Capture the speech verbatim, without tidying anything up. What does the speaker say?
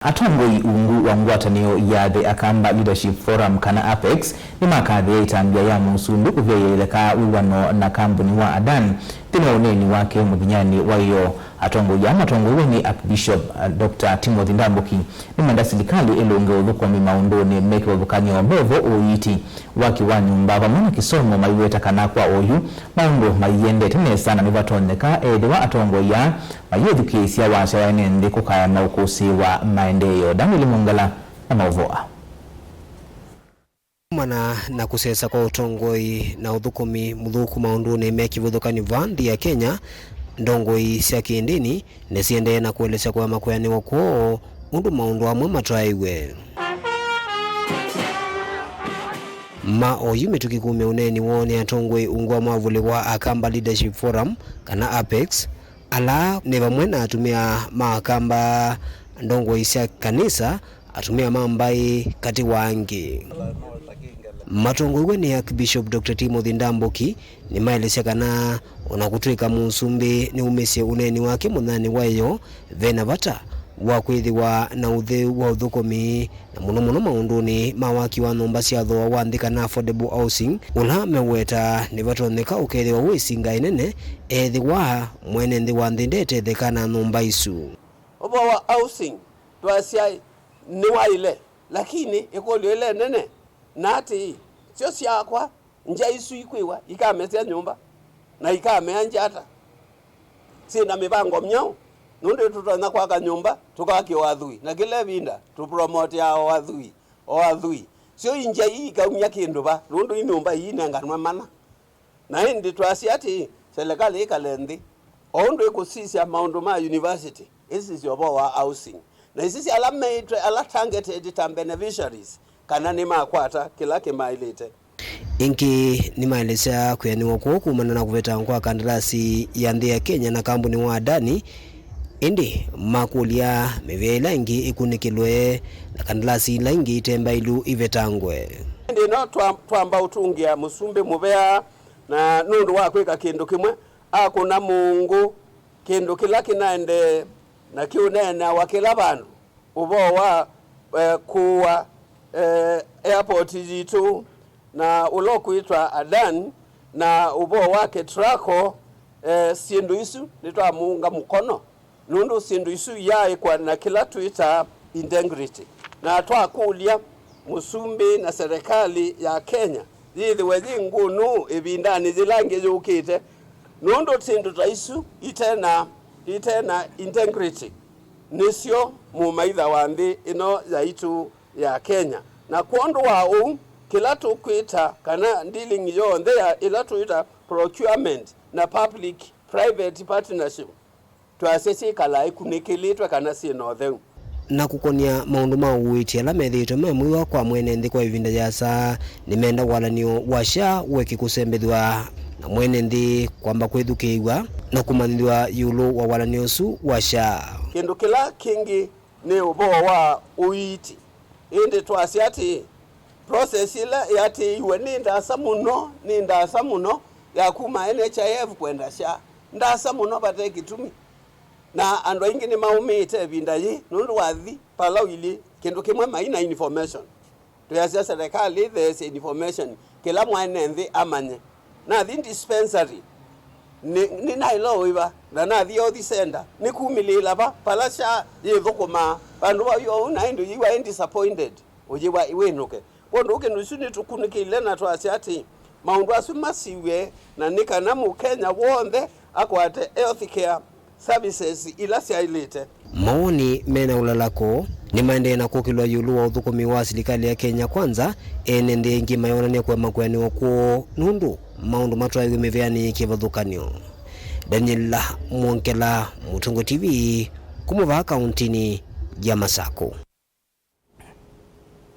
Atongoi ungu wa ngwatanĩo ya The Akamba Leadership Forum, kana APEX, nĩmakathĩĩe ĩtambya ya mũsumbĩ kũvyaĩa ĩtheka wĩw'ano na kambuni wa Adan. Nthĩnĩ wa ũneeni wake mũthenyanĩ wa ĩyoo, atongoi aa matongoew'e nĩ Archbishop, uh, Doctor Timothy Ndambuki nĩmenda silikalĩ ĩlũnge ũthũkũmi maũndũnĩ me kĩvathũkany'o, mevo ũiiti, waki wa nyũmba, vamwe na kĩsomo, maiweta kana kwa oyu maũndũ maiendete nesa na nĩvatonyeka ethĩwa atongoi aa mayĩthukĩĩsya wasya wa ene nthĩ kũkaya na ũkũsĩĩ wa maendeeo. Daniel Mungala na maũvoo aa. Kumana na kũsesa kwa ũtongoi na ũthũkũmi mũthũku maũndũnĩ me kĩvathũkany'o vaa nthĩ ya Kenya, ndongoi sya kĩndĩni nĩsiendee na kũelesya kũema kwĩanĩwa kwoo ũndũ maũndũ amwe matwaĩwe. Ma oyu mĩtũkĩ kumya ũneeni woo nĩ atongoi ungu wa mwavũli wa Akamba Leadership Forum, kana APEX, ala nĩ vamwe na atumĩa ma Akamba, ndongoi sya kanisa, atumĩa ma mbaĩ, katĩ wa angĩ. Matongoew'e nĩ Archbishop Doctor Timothy Ndambuki, nĩmaelesya kana o na kũtw'ĩka mũsumbĩ nĩumĩsye ũneeni wake mũthenyanĩ wa ĩyoo, ve na vata wa kwĩthĩwa na ũtheu wa ũthũkũmi, na mũno mũno maũndũnĩ ma waki wa nyũmba sya thooa wa nthĩ, kana affordable housing, ũla meũweta nĩvatonyeka ũkethĩwa wĩ ĩsinga ĩnene ethĩwa mwene nthĩ wa nthĩ ndetetheka na nyũmba isu. Ũvoo wa housing twasya nĩwaĩle, lakini ĩkũlyo ĩla ĩnene na atĩĩ, syo syakwa, ngya isu ikwĩwa ikamesya nyũmba na ikamea ngya ata? Syĩ na mĩvango myaũ? Nũndũ tũtonya kwaka nyũmba, tũkakĩa o athwii, na kĩla ĩvinda tũpromoteaa o athwii, o athwii. Syo ingya ii ikaumya kĩndũ va? Nũndũ i nyũmba iinenganwe mana. Na ĩndĩ twasya atĩĩ, selekalĩ ĩkale nthĩ, o ũndũ ĩkũsisya maũndũ ma university, ĩsisye ũvoo wa housing, na ĩsisye ala meĩtwe, ala targeted ta beneficiaries, kana nĩmakwata kĩla kĩmaĩlĩte. Ĩngĩ nĩmaelesya kwĩanĩwa kwoo kumana na kũvetangwa kwa kandalasi ya nthĩ ya Kenya na kambuni wa Adani, ĩndĩ makũlya mĩvĩa ĩla ĩngĩ ĩkunĩkĩlwe na kandalasi ila ingĩ ite mbaĩlu ivetangwe. Ĩndĩ no twa-, twamba ũtũngĩa mũsumbĩ mũvea na nũndũ wa kwĩka kĩndũ kĩmwe, akũna mũngũ kĩndũ kĩla kĩnaendee na kĩũneenawa kĩla vandũ, ũvoo wa, eh, kũũa, eh, airport yitũ, na ũla ũkwĩtwa Adan, na ũvoo wa Ketraco, eh, syĩndũ isu nĩtwamũunga mũkono, nũndũ syĩndũ isu iyaaĩkwa na kĩla twĩtaa integrity. Na twakũlya mũsumbĩ na serikali ya Kenya yĩthĩwe yĩ ngũnũ ĩvindanĩ yĩla ĩngĩ yũkĩte, nũndũ syĩndũ ta isu ite na, ite na integrity nĩsyo mũmaitha wa nthĩ ĩno yaitũ ya Kenya. Na kwondũ wa ũu, kĩla tũkwĩta kana dealing yonthe ya ĩla twĩta procurement na public private partnership, twasya syĩkalaa ikunĩkĩlĩtwe kana syĩ na ũtheu. Na kũkony'a maũndũ ma ũiiti ala methĩĩtwe me mwĩwa kwa mwene nthĩ kwa ĩvinda yĩasa, nĩmenda walanĩo wa SHA ũeke kũsembethw'a na mwene nthĩ kwamba kwĩthukĩĩw'a na kũmanyĩthw'a ĩũlũ wa walanĩo ũsu wa SHA. Kĩndũ kĩla kĩngĩ nĩ ũvoo wa ũiiti. Ĩndĩ twasya atĩĩ, process ĩla ĩatĩĩiwe nĩ ndaasa mũno, nĩ ndaasa mũno ya kuma N H I F kwenda SHA. Ndaasa mũno vate kĩtumi. Na andũ aingĩ nĩmaũmĩĩte ĩvinda yĩĩ nũndũ wathi vala ũilyĩ kĩndũ kĩmwe mai na information. Twĩasya serikali ĩtheesye information kĩla mwene nthĩ amanye. Nathi dispensary, nĩ, nĩnaĩle ũĩva, na nathi health center, nĩkumĩlĩĩla va, vala SHA yĩthũkũmaa, vandũ va ũu na ĩndĩ ũyĩw'a ĩ disappointed, ũyĩw'a wĩnũke. Kwondũ kĩndũ kĩu nĩtũkunĩkĩile na twasya atĩ maũndũ asu masiw'e, na nĩ kana Mũkenya w'onthe akwate health care services ila syaĩlĩte. Mawoni me na ũlalako nĩmaendee na kũkĩlwa ĩũlũ wa ũthũkũmi wa silikalĩ ya Kenya Kwanza, ene nthĩ aingĩ mayonany'a kũema kwĩanĩwa kwoo nũndũ maũndũ matwaĩwe mĩveanĩ yĩ kĩvathũkany'o. Daniel Mwongela, Mũtũngũ T V, kuma vaa kauntinĩ ya Masakũ.